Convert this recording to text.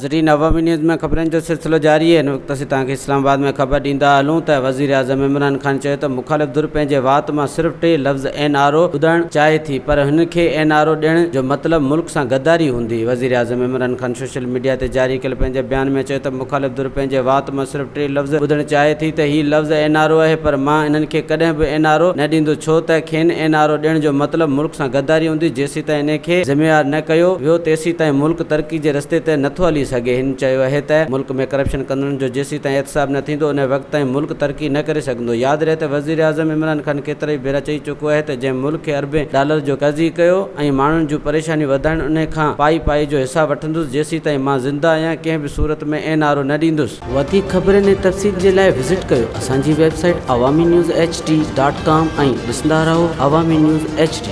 ناظرين عوامي نيوز ۾ خبرن جو سلسلو جاري آهي هن وقت اسين توهان کي اسلام آباد ۾ خبر ڏيندا هلون ته وزيراعظم عمران خان چيو ته مخالف ڌر پنهنجي وات مان صرف ٽي لفظ اين آر او ٻڌڻ چاهي ٿي پر هن کي اين آر او ڏيڻ جو مطلب ملڪ سان غداري هوندي وزيراعظم عمران خان سوشل ميڊيا تي جاري ڪيل پنهنجي بيان ۾ چيو ته مخالف ڌر پنهنجي وات مان صرف ٽي لفظ ٻڌڻ چاهي ٿي ته هي لفظ اين آر او آهي پر مان انهن کي ڪڏهن به اين آر او نه ڏيندس ڇو ته کين اين آر او ڏيڻ جو مطلب ملڪ سان غداري هوندي جيسيتائين انهي کي ذميوار نه ڪيو ويو تيسيتائين ملڪ ترقي جي رستي تي نٿو هلي سگهي. هن چيو اهي ته ملڪ ۾ ڪرپشن ڪندڙن جو جيسيتائين احتساب نه ٿيندو انهي وقت تائين ملڪ ترقي نه ڪري سگهندو. ياد رهي ته وزيراعظم عمران خان ڪيترائي ڀيرا چئي چڪو اهي ته جنهن ملڪ کي اربين ڊالر جو قرضي ڪيو ۽ ماڻهن جون پريشانيون وڌائڻ انهي کان پائي پائي جو حساب وٺندس جيسيتائين مان زنده آهيان ڪنهن به صورت ۾ اين آر او نه ڏيندس. وڌيڪ خبرن ۽ تفصيل جي لاء وزٽ ڪيو اسان جي website Awami news H D dot com ۽ ڏسندا رهو عوامي نيوز ايڇ ڊي.